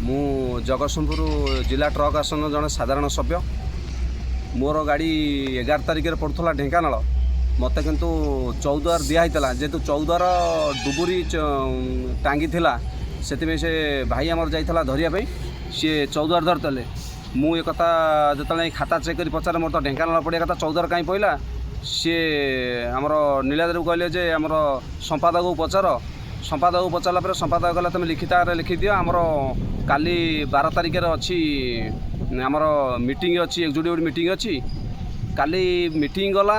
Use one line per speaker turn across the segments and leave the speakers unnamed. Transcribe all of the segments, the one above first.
ମୁଁ ଜଗତସିଂହପୁର ଜିଲ୍ଲା ଟ୍ରକ୍ ଆସନର ଜଣେ ସାଧାରଣ ସଭ୍ୟ। ମୋର ଗାଡ଼ି 11 ତାରିଖରେ ପଡ଼ୁଥିଲା ଢେଙ୍କାନାଳ। ମୋତେ କିନ୍ତୁ ଚୌଦ୍ୱାର ଦିଆହେଇଥିଲା। ଯେହେତୁ ଚୌଦ୍ୱାର ଡୁବୁରି ଟାଙ୍ଗି ଥିଲା, ସେଥିପାଇଁ ସେ ଭାଇ ଆମର ଯାଇଥିଲା ଧରିବା ପାଇଁ, ସିଏ ଚୌଦ୍ୱାର ଧରିଥିଲେ। ମୁଁ ଏ କଥା ଯେତେବେଳେ ଖାତା ଚେକ୍ କରି ପଚାରେ, ମୋର ତ ଢେଙ୍କାନାଳ ପଡ଼ିବା କଥା, ଚୌଦ୍ୱାର କାହିଁ ପଡ଼ିଲା? ସିଏ ଆମର ନୀଳାଦ୍ରିକୁ କହିଲେ ଯେ ଆମର ସମ୍ପାଦକକୁ ପଚାର। ସମ୍ପାଦକକୁ ପଚାରିଲା ପରେ ସମ୍ପାଦକ କହିଲା, ତୁମେ ଲିଖିତ ଆକାରରେ ଲେଖିଦିଅ। ଆମର କାଲି 12 ତାରିଖରେ ଅଛି, ଆମର ମିଟିଂ ଅଛି, ଏକ୍ଜିକ୍ୟୁଟିଭ୍ ମିଟିଂ ଅଛି। କାଲି ମିଟିଂ ଗଲା,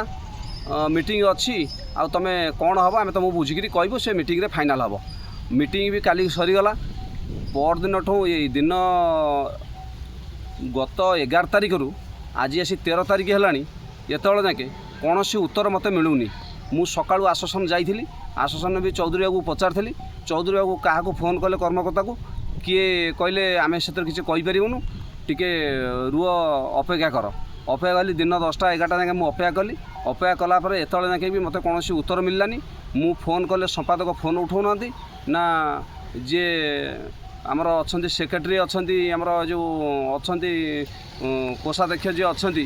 ମିଟିଂ ଅଛି ଆଉ ତୁମେ କ'ଣ ହେବ ଆମେ ତୁମକୁ ବୁଝିକିରି କହିବୁ, ସେ ମିଟିଂରେ ଫାଇନାଲ୍ ହେବ। ମିଟିଂ ବି କାଲି ସରିଗଲା। ପରଦିନଠୁ ଏଇ ଦିନ ଗତ 11 ତାରିଖରୁ ଆଜି ଆସି 13 ତାରିଖ ହେଲାଣି, ଏତେବେଳେ ଯାକେ କୌଣସି ଉତ୍ତର ମୋତେ ମିଳୁନି। ମୁଁ ସକାଳୁ ଆସୋସିଏସନ୍ ଯାଇଥିଲି। ଆସୋସିଏସନ୍ ବି ଚୌଧୁରୀ ବାବୁକୁ ପଚାରିଥିଲି। ଚୌଧୁରୀ ବାବୁ କାହାକୁ ଫୋନ୍ କଲେ କର୍ମକର୍ତ୍ତାକୁ, କିଏ କହିଲେ ଆମେ ସେଥିରେ କିଛି କହିପାରିବୁନୁ, ଟିକେ ରୁହ, ଅପେକ୍ଷା କର। ଅପେକ୍ଷା କଲି, ଦିନ 10ଟା 11ଟା ଯାଏଁ ମୁଁ ଅପେକ୍ଷା କଲି। ଅପେକ୍ଷା କଲା ପରେ ଏତେବେଳେ ଯାଏଁ ବି ମୋତେ କୌଣସି ଉତ୍ତର ମିଳିଲାନି। ମୁଁ ଫୋନ୍ କଲେ ସମ୍ପାଦକ ଫୋନ୍ ଉଠାଉନାହାନ୍ତି ନା ଯିଏ ଆମର ଅଛନ୍ତି ସେକ୍ରେଟାରୀ ଅଛନ୍ତି, ଆମର ଯେଉଁ ଅଛନ୍ତି କୋଷାଧ୍ୟକ୍ଷ ଯିଏ ଅଛନ୍ତି,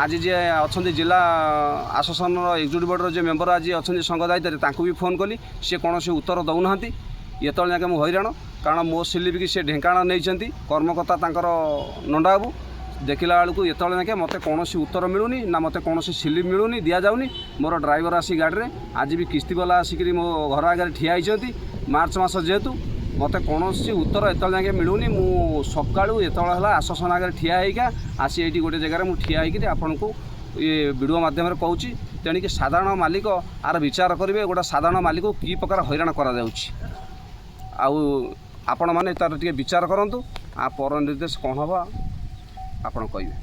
ଆଜି ଯିଏ ଅଛନ୍ତି ଜିଲ୍ଲା ଆସୋସିଏସନ୍ର ଏକ୍ଜିକ୍ୟୁଟିଭ୍ ବୋର୍ଡ଼ର ଯିଏ ମେମ୍ବର ଆଜି ଅଛନ୍ତି ସଂଘ ଦାୟିତ୍ୱରେ, ତାଙ୍କୁ ବି ଫୋନ୍ କଲି, ସିଏ କୌଣସି ଉତ୍ତର ଦେଉନାହାନ୍ତି। ଏତେବେଳେ ଯାକେ ମୁଁ ହଇରାଣ, କାରଣ ମୋ ସ୍ଲିପ୍କି ସେ ଢେଙ୍କାନାଳ ନେଇଛନ୍ତି କର୍ମକର୍ତ୍ତା ତାଙ୍କର ନଣ୍ଡାବାବୁ। ଦେଖିଲା ବେଳକୁ ଏତେବେଳେ ଯାକେ ମୋତେ କୌଣସି ଉତ୍ତର ମିଳୁନି ନା ମୋତେ କୌଣସି ସ୍ଲିପ୍ ମିଳୁନି, ଦିଆଯାଉନି। ମୋର ଡ୍ରାଇଭର ଆସି ଗାଡ଼ିରେ, ଆଜି ବି କିସ୍ତିବାଲା ଆସିକିରି ମୋ ଘର ଆଗରେ ଠିଆ ହେଇଛନ୍ତି। ମାର୍ଚ୍ଚ ମାସ ଯେହେତୁ, ମୋତେ କୌଣସି ଉତ୍ତର ଏତେବେଳେ ଯାକେ ମିଳୁନି। ମୁଁ ସକାଳୁ ଏତେବେଳେ ହେଲା ଆସୋସିଏସନ୍ ଆଗରେ ଠିଆ ହେଇକା ଆସି ଏଇଠି ଗୋଟେ ଜାଗାରେ ମୁଁ ଠିଆ ହେଇକିରି ଆପଣଙ୍କୁ ଇଏ ଭିଡ଼ିଓ ମାଧ୍ୟମରେ କହୁଛି। ତେଣିକି ସାଧାରଣ ମାଲିକ ଆର ବିଚାର କରିବେ, ଗୋଟେ ସାଧାରଣ ମାଲିକକୁ କି ପ୍ରକାର ହଇରାଣ କରାଯାଉଛି। ଆଉ ଆପଣମାନେ ତାର ଟିକେ ବିଚାର କରନ୍ତୁ। ଆ ପର ନିର୍ଦ୍ଦେଶ କ'ଣ ହେବ ଆପଣ କହିବେ।